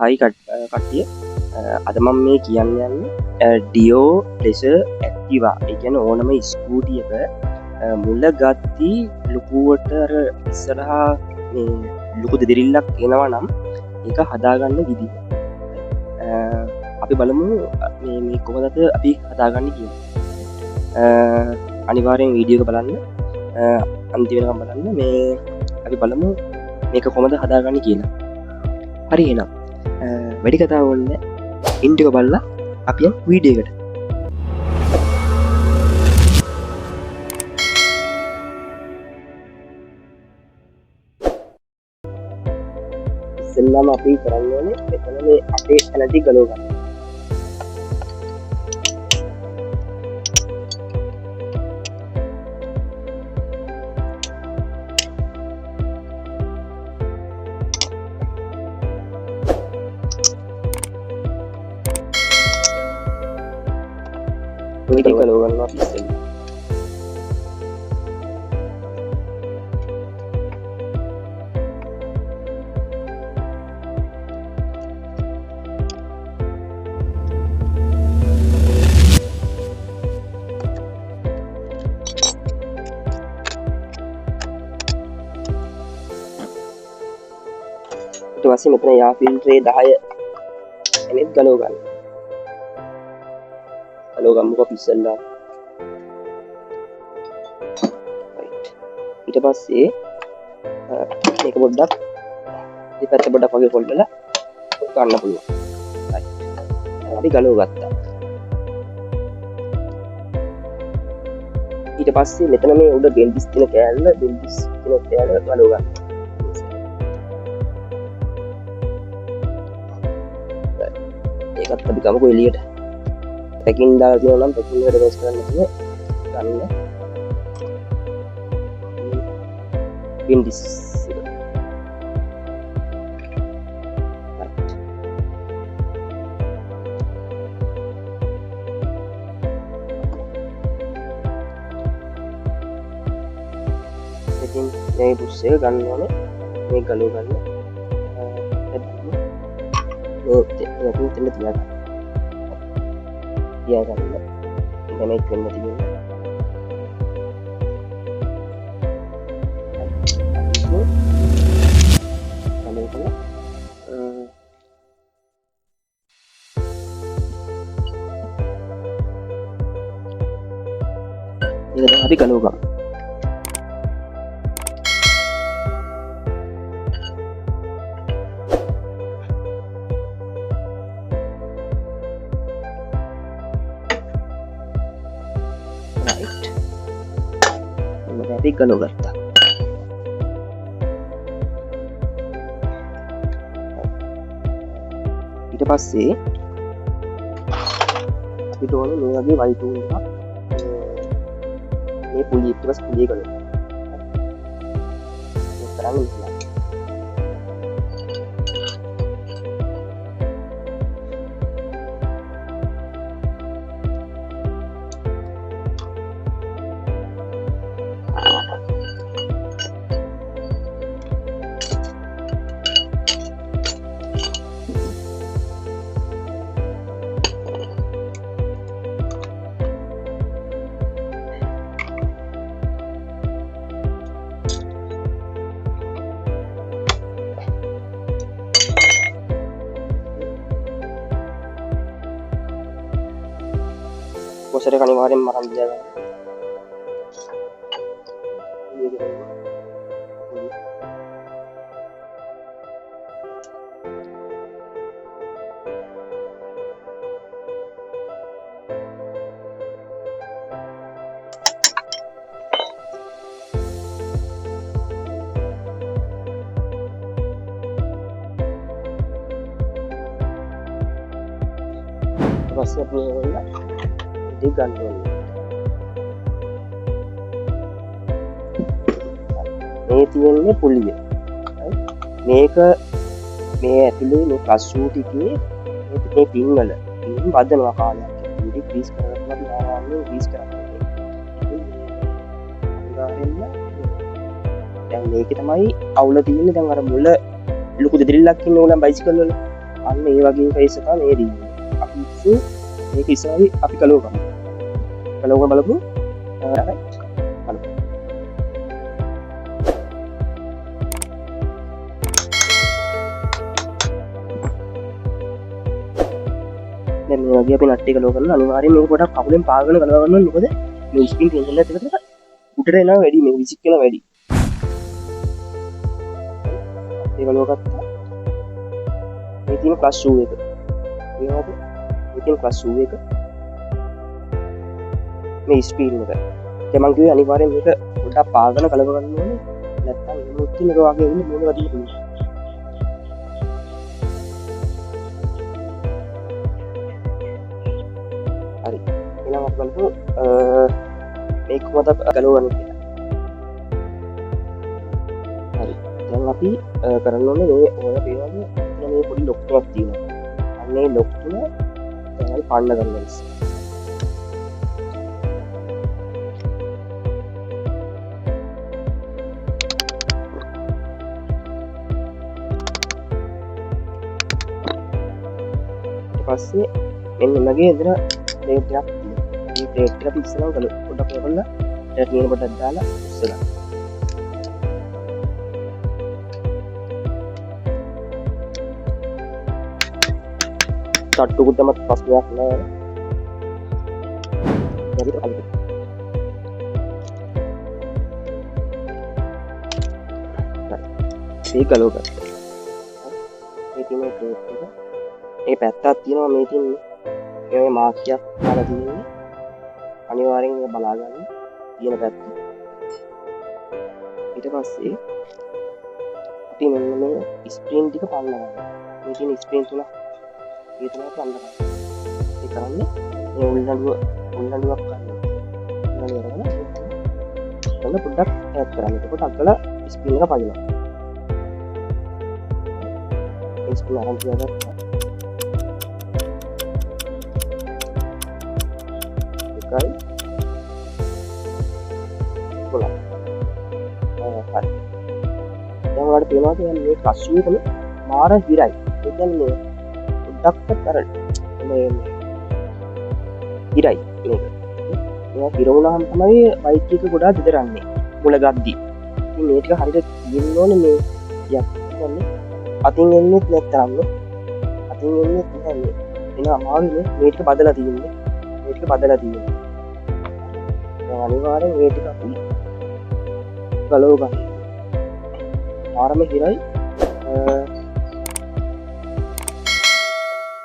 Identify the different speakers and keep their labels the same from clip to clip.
Speaker 1: හයි කට්ටිය, අද මම මේ කියන්න යන්නේ ඩියෝ ප්ලෙෂර් ඇක්ටිවා, ඒ කියන්නේ ඕනම ස්කූටි එක මුල ගද්දි ලොකුවට අර ඉස්සරහා මේ ලොකු දෙදිරිල්ලක් එනවා නම් ඒක හදාගන්න විදිහ. අපි බලමු මේ කොහොමද අපි හදාගන්නේ කියලා. අනිවාර්යෙන් වීඩියෝ එක බලන්න, අන්තිම වෙනකම් බලන්න. මේ අපි බලමු මේක කොහොමද හදාගන්නේ කියලා. හරි, එහෙනම් වැඩි කතා ඕනේ නෑ. ඉන්ට්‍රෝ එක බලලා අපි යමු වීඩියෝ එකට. ඉස්සෙල්ලාම අපි කරන්න ඕනේ මෙතන මේ අපේ ඇනටි ගලව ගන්න. ඔය ටික ගලව ගන්නවා අපි ඉස්සෙල්ලා. ඊට පස්සේ මෙතන යා ෆිල්ටරේ 10 එනෙත් ගලව ගන්න. ගලව ගමුකෝ අපි ඉස්සෙල්ලා. රයිට්. ඊට පස්සේ මේක පොඩ්ඩක් දෙපැත්ත පොඩ්ඩක් වගේ පොල්ලලා ගන්න පුළුවන්. රයිට්. දැන් අපි ගලව ගත්තා. ඊට පස්සේ මෙතන මේ උඩ බෙල්ඩිස් තියෙන කෑල්ල, බෙල්ඩිස් තියෙන කෑල්ල ගලව ගන්න. ඒකත් අපි ගමුකෝ එළියට. පැකින් දාලා තියෙනවා නම් පැකින් එකට වෙනස් කරන්න නැතුව ගන්න. බෙන්ඩිස් එක. රයිට්. ඉතින් මේ බුස් එක ගන්න ඕනේ. මේ ගලව ගන්න. මේ මෙතන තියාගන්න. තියාගන්න. ඩැමේජ් වෙන්න තියෙන්නේ. ඒක දැන් අපි ගලව ගමු. රයිට්. ඔන්න දැන් අපි ගලව ගත්තා. ඊට පස්සේ අපිට ඕනේ මේ වගේ වයි ටූල් එකක්. මේ පුලි ඊට පස්සේ පුලිය ගලව. මේක කරන්නේ මෙහෙමයි. පොසර එක අනිවාර්යෙන්ම අරන් තියාගන්න. ඊට පස්සේ අපි මේගොල්ලෝ ඉතින් ගන්න ඕනේ. මේ තියෙන්නේ පුලිය. මේක මේ ඇතුලේ මේ කස්සු ටිකේ මේ පින් වල පින් වදනවා කාලයක්. ඉතින් ග්‍රීස් කරගන්න අපි ආවන්නේ ග්‍රීස් කරන්න. ඉතින් අනිවාර්යෙන්ම දැන් මේකේ තමයි අවුල තියෙන්නේ. දැන් අර මුල ලොකු දෙදිරිල්ලක් ඉන්න ඕගොල්ලන් බයිසිකල් වල. අන්න ඒ වගේ ෆේස් එක මේ තියෙන්නේ. අපි ඉස්සු මේක ඉස්සරහදී අපි කලව ගමු. කලව බලමු. බලමු. දැන් මේ වගේ අපි නට් එක කලව කරනවා. අනිවාර්යයෙන් මේක පොඩක් කකුලෙන් පාගගෙන කලව ගන්න ඕනේ. මොකද මේ ස්පින් ටෙන්ෂන් එකත් එක්ක උඩට එනවා වැඩි, මේ විසික් වෙනවා වැඩි. ඒ කලව ගත්තා. මේ තියෙන ක්ලච් ෂූ එක. මේ වගේ මේ තියෙන ක්ලච් ෂූ එක. මේ ස්පීඩ් එක. දැන් මං කිව්වේ අනිවාර්යයෙන් මේක පොඩ්ඩක් පාගන කලව ගන්න ඕනේ. නැත්තම් එහෙම වුණොත් මේක වගේ වෙන්නේ මූණ වදින්න පුළුවන්. හරි. එහෙනම් අපි බලමු මේක කොහොමද ගලවන්නේ කියලා. හරි. දැන් අපි කරන්න ඕනේ මේ ඔයාලා පේනවද මේ පොඩි ලොක් තුනක් තියෙනවා. අන්න ඒ ලොක් තුන දැන් අපි පන්න ගන්න ඕනේ. ඊට පස්සේ මෙන්න මගේ ඉඳලා ප්ලේට් එකක් තියෙනවා. මේ ප්ලේට් එක අපි ඉස්සරහම පොඩ්ඩක් කරලා ඊට තියෙන පොඩ්ඩක් දාලා උස්සලා. තට්ටුකුත් දැම්මත් ප්‍රශ්නයක් නෑ. හරි. මේ ගලව ගත්තා. මේ තියෙන ප්ලේට් එක. මේ පැත්තක් තියෙනවා මේ තියෙන්නේ. මේ වගේ මාක්ෂයක් දාලා තියෙන්නේ. අනිවාර්යෙන් මේක බලා ගන්න තියෙන පැත්ත. ඊට පස්සේ අපි මෙන්න මේ ස්ක්‍රීන් ටික පන්න ගන්නවා. මේ තියෙන ස්ක්‍රීන් තුන. ඒ තුන පන්න ගන්නවා. ඒ කරන්නේ මේ උල්නඩුවක් ගන්න. උල්නඩුව අරගෙන එතන පොඩ්ඩක් ඈත් කරන්න. එතකොට අග්ගල ස්ක්‍රීන් එක පදිනවා. ඒ ස්ක්‍රීන් අරන් තියාගත්තා. එකයි තුනයි. හරි. දැන් ඔයාලට පේනවා කියන්නේ මේ කස්සුව එකම මාර හිරයි. ඒ කියන්නේ පොඩ්ඩක්වත් අර මේ හිරයි මේක. මේවා හිර වුණාම තමයි බයික් එක ගොඩාක් දෙදරන්නේ මුල ගද්දි. ඉතින් මේ ටික හරියට තියෙන්න ඕනේ. මේ ටිකක් කියන්නේ අතින් එන්නෙත් නැත්තරම් නේ. අතින් එන්නෙත් නෑ මේ. එන අමාරුනේ මේ ටික බදලා තියෙන්නේ. මේ ටික බදලා තියෙන්නේ. දැන් අනිවාර්යෙන් මේ ටික අපි ගලව ගන්න. මාරම හිරයි.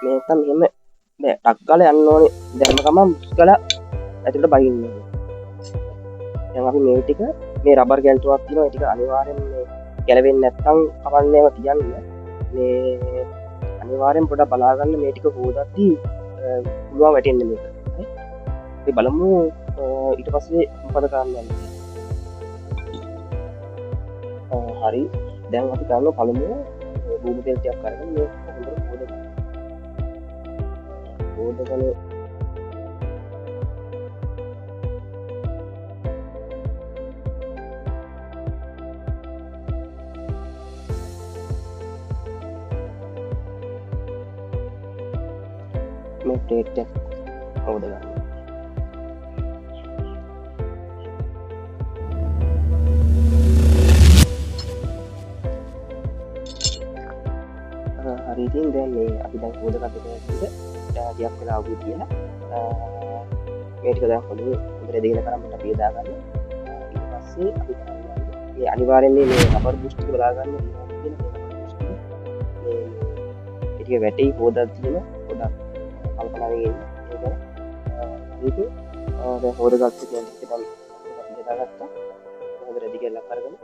Speaker 1: මේ නැත්තම් මෙහෙම බෑ. ටක් ගාලා යන්න ඕනේ. දැම්ම ගමන් මුස් ගාලා ඇතුළට බහින්න ඕනේ. දැන් අපි මේ ටික මේ රබර් ගැල්ටුවක් තියෙනවා. ඒ ටික අනිවාර්යෙන් මේ ගැලවෙන්නේ නැත්තම් කවන්නේම තියන්න. මේ අනිවාර්යෙන් පොඩක් බලා ගන්න මේ ටික හොදද්දී පුළුවන් වැටෙන්න මේක. හරි. අපි බලමු ඊට පස්සේ මොකද කරන්න යන්නේ. හරි. දැන් අපි කරනවා පළමුව භූමි තෙල් ටිකක් අරගෙන මේක හොඳට හොදගන්න. හොදගෙන මේ ප්ලේට් එක හොදගන්න. හරි. ඉතින් දැන් මේ අපි දැන් හොදගත්ත ටික ටිකක් වෙලා ආවු කියලා. මේ ටික දැන් හොඳට දෙගෙන කරන් අපි යොදා ගන්න. ඊට පස්සේ අපි කරන්න යන්නේ මේ අනිවාර්යෙන් මේ රබර් බුෂ් ටික බලා ගන්න තියෙනවා කියන මේ රබර් බුෂ් ටික මේ ඒ ටික වැටෙයි හොදක් තියෙන පොඩක් කල්පනා වෙගෙන ඉන්න. ඒ ගැන. ඒක දැන් හොදගත්ත කියන ටික දැන් අපි යොදාගත්තා. හොඳ රෙදි කැල්ලක් අරගෙන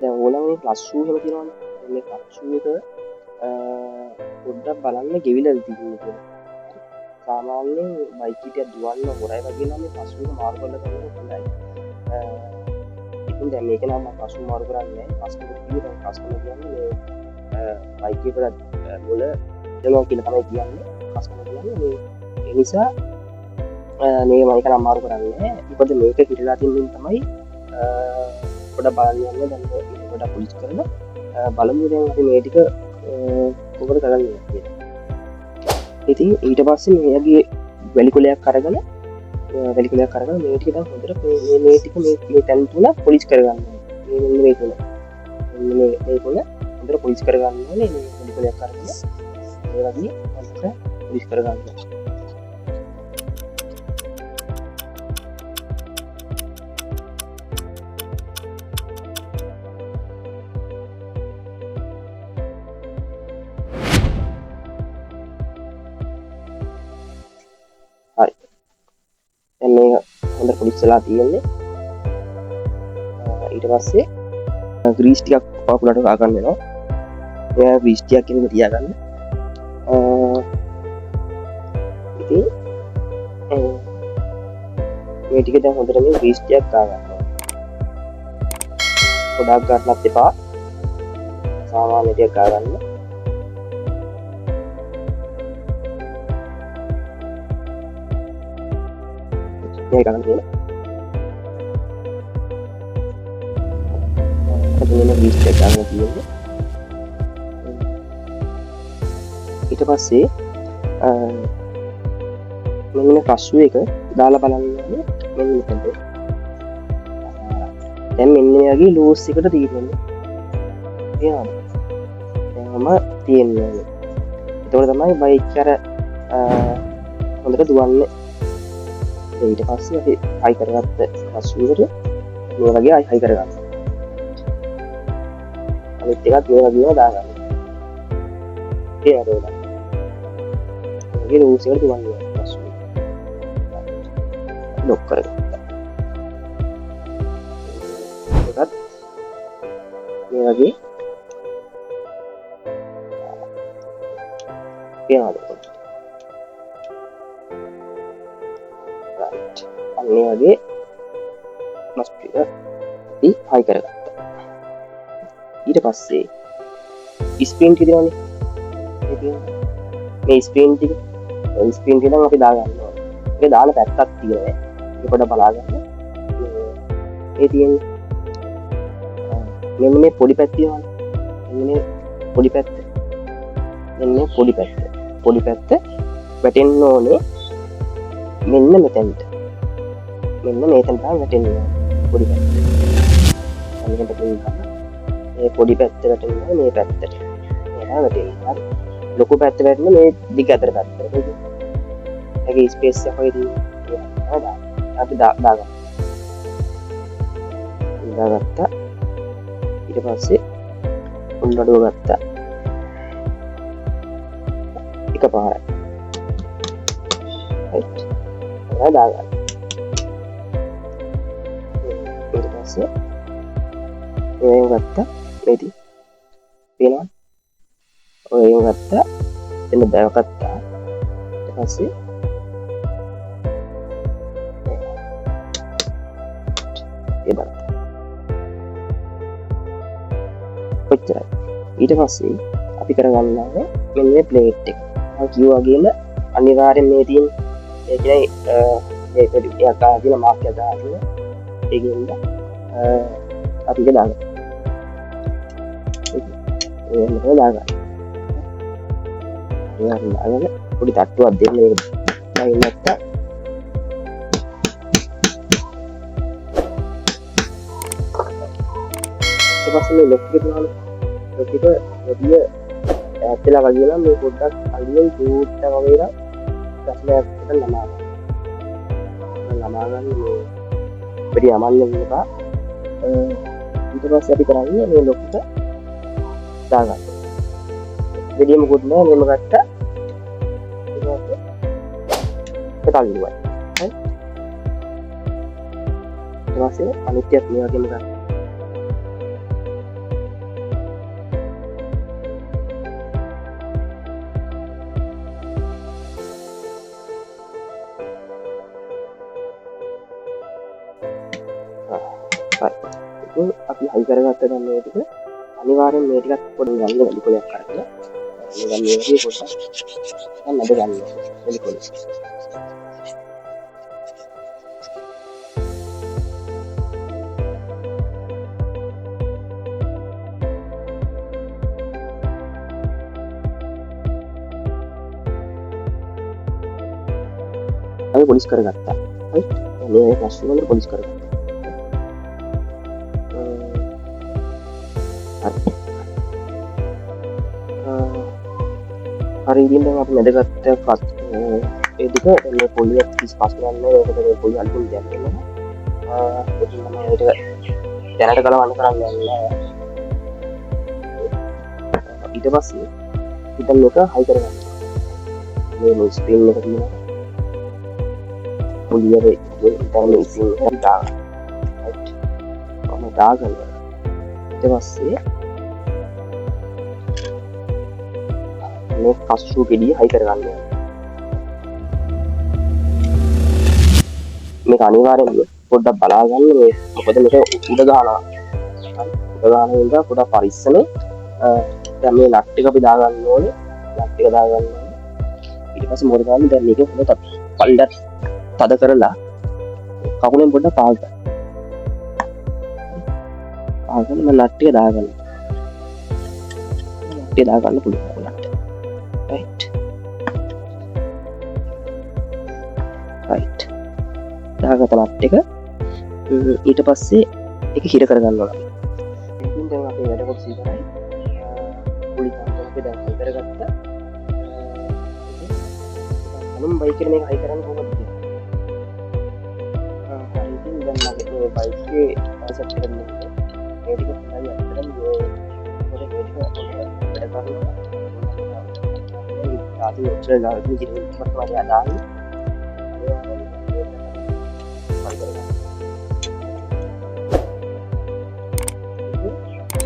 Speaker 1: දැන් ඕලන් මේ ක්ලච් ෂූ එහෙම තියෙනවනේ. දැන් මේ ක්ලච් ෂූ එක පොඩ්ඩක් බලන්න ගෙවිලාද තියෙන්නේ කියලා. සාමාන්‍යයෙන් බයික් එකක් දුවන්න හොරයි වගේ නම් මේ ක්ලච් ෂූ එක මාරු කරලා ගන්න එක හොඳයි. ඉතින් දැන් මේක නම් මම ක්ලච් ෂූ මාරු කරන්නේ නැහැ. කස්ටමර් කිව්වේ දැන් කස්ටමර් කියන්නේ මේ බයික් එක මුල දෙනවා කියලා තමයි කියන්නේ. කස්ටමර් කියන්නේ මේ ඒ නිසා මේ මම ඒක නම් මාරු කරන්නේ නැහැ. මොකද මේක හිරලා තින්නින් තමයි පොඩක් පොඩ බලන්න යන්නේ. දැන් මේක පොඩ පොලිෂ් කරලා බලමු දැන් අපි මේ ටික කොහොමද කරන්නේ කියලා. ඉතින් ඊට පස්සේ මේ වගේ වැලි කොලයක් අරගෙන, වැලි කොලයක් අරගෙන මේ ටික දැන් හොඳට මේ ටික මේ තැන් තුන පොලිෂ් කරගන්න ඕනේ. මේ මෙන්න මේ තුන. මෙන්න මේ තුන හොඳට පොලිෂ් කරගන්න ඕනේ. මේ වැලි කොලයක් අරගෙන මේ වගේ හොඳට පොලිෂ් කරගන්න. හරි. දැන් මේක හොඳට පොලිෂ් වෙලා තියෙන්නේ. ඊට පස්සේ ග්‍රීස් ටිකක් පපුලට ගා ගන්න වෙනවා. එයා ග්‍රීස් ටිකක් එහෙම තියාගන්න. ඉතින් මේ ටික දැන් හොඳට මේ ග්‍රීස් ටිකක් ගා ගන්නවා. ගොඩාක් ගන්නත් එපා. සාමාන්‍ය ටිකක් ගා ගන්න. මේ ගන්න තියෙනවා. අපි මෙන්න ග්‍රීස් ටිකක් ගන්න තියෙන්නේ. ඊට පස්සේ මෙන්න මේ රස්සු එක දාලා බලන්න ඕනේ මෙන්න මෙතනට. දැන් මෙන්න මේ වගේ ලූස් එකට තියෙන්නේ. තේරෙනවද? දැන් මම තියෙන්නේ. එතකොට තමයි බයික් අර හොඳට දුවන්නේ. ඊට පස්සේ අපි හයි කරගත්ත රස්සු එකට මේ වගේ ආයි හයි කරගන්න. අනිත් එකත් මේ වගේම දාගන්න. තේරෙනවද ඔයාලට? මේ වගේ ලූස් එකට දුවන්නේ රස්සු එක. ලොක් කරගත්තා. ඒකත් මේ වගේ තේරෙනවද ඔයාලට? රයිට්. අන්න ඒ වගේ මස්ට් එක අපි හයි කරගත්තා. ඊට පස්සේ ස්ක්‍රීන් ටික දෙනවනේ. මේ තියෙනවා. මේ ස්ක්‍රීන් ටික, ඔය ස්ක්‍රීන් ටික නම් අපි දාගන්න ඕනේ. ඒක දාන පැත්තක් තියෙනවා. ඒක පොඩ්ඩක් බලාගන්න. මේ තියෙන්නේ. මෙන්න මේ පොඩි පැත්ත තියෙනවනේ. මෙන්න මේ පොඩි පැත්ත. මෙන්න මේ පොඩි පැත්ත. පොඩි පැත්ත වැටෙන්න ඕනේ මෙන්න මෙතෙන්ට. මෙන්න මේ තැන තමයි වැටෙන්න ඕනේ පොඩි පැත්ත. අන්න එහෙම පැටලෙන්න. මේ පොඩි පැත්ත වැටෙන්න ඕනේ මේ පැත්තට. මේ තමයි වැටෙන්නේ. හරි. ලොකු පැත්ත වැටෙන්නේ මේ දිග අතර පැත්තට. ඒකේ ස්පේස් එක හොයදී ඒ තමයි දාන්නේ. අපි දාගන්න. දාගත්තා. ඊට පස්සේ උල්ලඩුව ගත්තා. එකපාරයි. රයිට්. ඔයා දාගන්න. ඊට පස්සේ මේව ගත්තා. මේ තියෙන්නේ. පේනවද? ඔය ඒව ගත්තා. එන්න දාගත්තා. ඊට පස්සේ ඒ බලන්න. ඔච්චරයි. ඊට පස්සේ අපි කරගන්න ඕනේ මෙන්න මේ ප්ලේට් එක. මම කිව්වා වගේම අනිවාර්යෙන් මේ තියෙන ඒ කියන්නේ, මේ පොඩි එකක් ආලා තියෙන මාක් එකක් දාලා තියෙන. ඒකෙන්ද, අපි ඒක දාගන්න. ඒ මොකද දාගන්න. අනිවාර්යෙන් දාගන්න. පොඩි තට්ටුවක් දෙන්න මේක. බයින් නැත්තම් ඊට පස්සේ මේ ලොක් එක තියෙනවනේ. ලොක් එක වැඩිය ඈත් වෙලා වගේ නම් මේ පොඩ්ඩක් අඩුවෙන් චූට්ටක් වගේ නම් ප්‍රශ්නයක් එක ළමා ගන්න. ළමා ගන්න මේ වැඩි අමල් වෙන්න එපා. ඊට පස්සේ අපි කරන්නේ මේ ලොක් එක දාගන්න. වැඩිය මොකුත් නෑ, මෙහෙම ගත්තා. ඊට පස්සේ ඒක තල්ලුවයි. හරි. ඊට පස්සේ අනිත් ටිකත් මේ වගේම ගන්න. ඉතින් අපි හයි කරගත්ත දැන් මේ ටික අනිවාර්යෙන් මේ ටිකත් පොඩි ගන්න වැලි කොලයක් අරගෙන මේ දැන් මේ වගේ පොඩ්ඩක් දැන් මැද ගන්න ඕනේ වැලි කොලේ. වගේ පොලිෂ් කරගත්තා. හරි. මේ වගේ ප්ලාස්ටික් වල පොලිෂ් කරගත්තා. හරි. ඉතින් දැන් අපි මැදගත්ත ඒ දෙක මේ පොලිය කිසි ප්‍රශ්නයක් නෑ. ඒකට මේ පොලිය අලුතින් දෙයක් නෙමෙයි. ඉතින් මම ඒ ටික දැනට ගලවන්න කරන්නේ නෑ. ඊට පස්සේ ඉතින් මේක හයි කරගන්න. මේ ස්ප්‍රින් එක තියෙනවා. පොලියට ඉතින් මේ ස්ප්‍රින් එක දාගන්න. රයිට්. මම දාගන්න. ඊට පස්සේ මේ කස්සු ගෙඩිය හයි කරගන්න ඕනේ. මේක අනිවාර්යෙන්ම පොඩ්ඩක් බලා ගන්න මේ මොකද මේක උඩ ගහනවා. හරි. උඩ ගහන හින්දා පොඩ්ඩක් පරිස්සමෙන් දැන් මේ නට් එක අපි දාගන්න ඕනේ. නට් එක දාගන්න ඕනේ. ඊට පස්සේ මොකද කරන්නේ? දැන් මේක හොඳට පල්ලට තද කරලා කකුලෙන් පොඩ්ඩක් පාල් කරන්න. පාල් කරලා මම නට් එක දාගන්න. නට් එක දාගන්න පුළුවන් ඔයාලට. රයිට්. රයිට්. දාගත්ත නට් එක. ඊට පස්සේ ඒක හිර කරගන්න ඕන. ඉතින් දැන් අපේ වැඩ කොටස ඉවරයි. පොඩි කාන්තාවක් අපි දැන් හයි කරගත්තා. ඉතින් බලමු බයික් එක මේක හයි කරන්නේ කොහොමද කියලා. හරි. ඉතින් දැන් මගේ මේ බයික් එකේ සෙට් එක දෙන්න. මේ ටික හොඳයි ඇත්තටම. මේ මොකද මේ ටික හොඳට වැඩ කරනවා. ආදී ඔච්චර ගාන ඉතින් මට වගේ අදාළයි.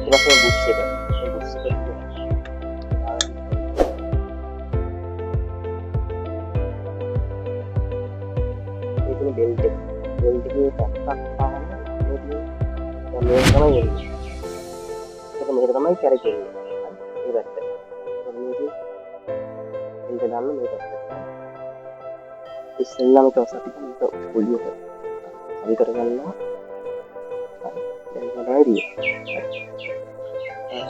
Speaker 1: ඊට පස්සේ බුක්ස් එක. මේ බුක්ස් එක මේ තියෙන බෙල්ට් එක. බෙල්ට් එකේ පැත්තක් ආවම මේ තියෙන දැන් මේක තමයි එන්නේ. ඒක මේක තමයි කැරකෙන්නේ. හරි. මේ පැත්ත. මේ තියෙන බෙල්ට් දාන්න මේ පැත්ත. ඉස්සෙල්ලාම ඊට පස්සේ අපි මේක පොලියට සවි කරගන්නවා. හරි. දැන් තමයි තියෙන්නේ.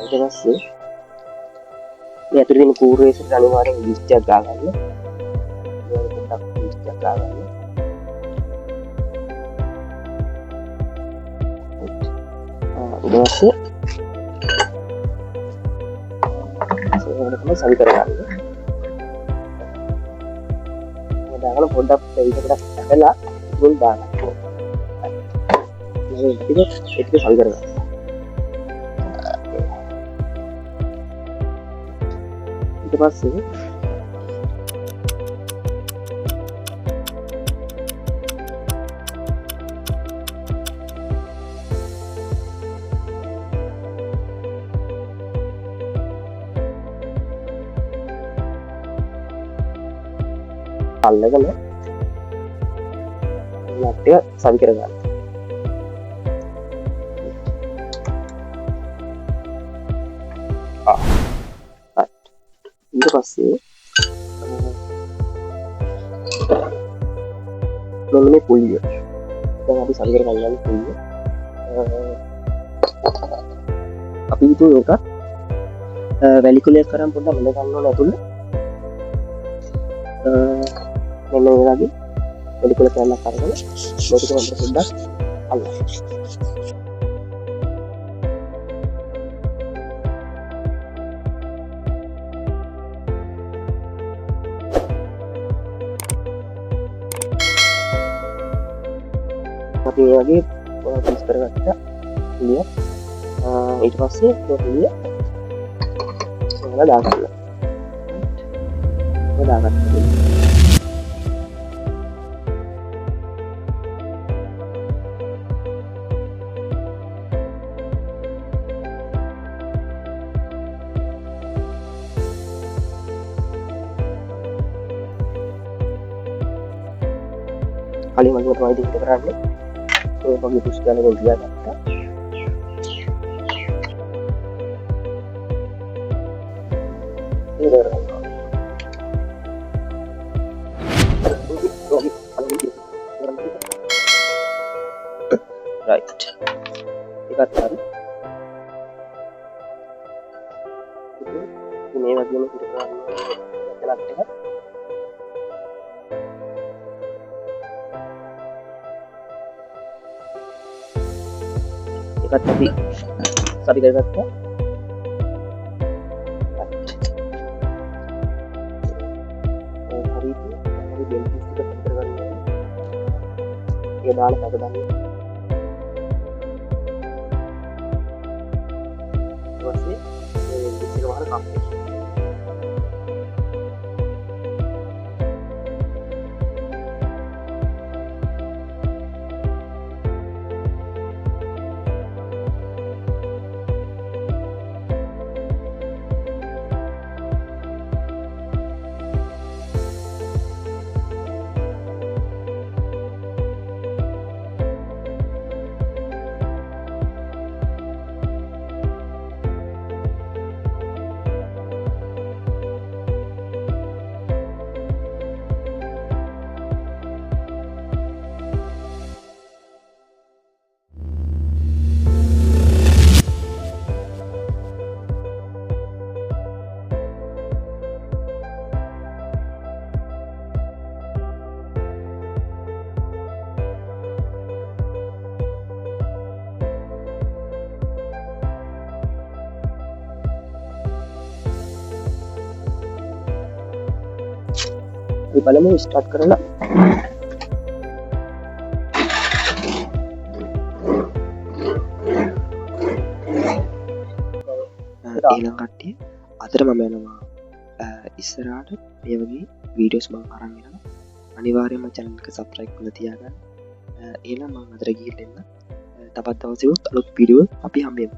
Speaker 1: ඊට පස්සේ මේ ඇතුලේ තියෙන කූර් රේස් එකට අනිවාර්යෙන් ග්‍රීස් එකක් ගාගන්න. මේ වගේ පොඩ්ඩක් ග්‍රීස් එකක් ගාගන්න. ඊට පස්සේ සෝකට තමයි සවි කරගන්න. මේ දාගෙන පොඩ්ඩක් පෙවිසකට ඇදලා ඉතින් දාගන්න. මේ ටික ඒ ටික සවි කරගන්න. ඊට පස්සේ අල්ලගෙන නට් එක සවි කරගන්න. ඊට පස්සේ මෙන්න මේ පුලිය. දැන් අපි සවි කරගන්න යන්නේ පුලිය. අපි ඉතින් ඒක වැලි කුලයක් අරන් පොඩ්ඩක් මැද ගන්න ඕන ඇතුළ. මෙන්න මේ වගේ වැලි කුල කෑල්ලක් අරගෙන මේක ටික හොඳට පොඩ්ඩක් අල්ලන්න. අපි මේ වගේ පීස් කරගත්ත පුලිය. ඊට පස්සේ මේ පුලිය ඔයාලා දාගන්න. ඔය දාගත්ත පුලිය. කලින් වගේම තමයි ඉතින් කරන්නේ. ඒ වගේ පුෂ් කරලා තියාගත්තා. ඒක කරගන්නවා. රයිට්. ඒකත් හරි. ඉතින් මේ වගේම හිට කරන්න ඕනේ. ඒකත් අපි සරි කරගත්තා. හරියට අපි බෙන්චස් ටික සරි කරගන්න ඕනේ. ඒ දාලා පැක දාන්න. ඊට පස්සේ මේ බෙන්චස් එක වහලා කම්ප්ලීට්. අපි බලමු ස්ටාර්ට් කරලා. එහෙනම් කට්ටිය අදට මම යනවා. ඉස්සරහට මේ වගේ වීඩියෝස් මම අරන් එනවා. අනිවාර්යයෙන්ම චැනල් එක සබ්ස්ක්‍රයිබ් කරලා තියාගන්න. එහෙනම් මම අදට ගිහින් එන්න. තවත් දවසෙකුත් අලුත් වීඩියෝ අපි හම්බෙමු.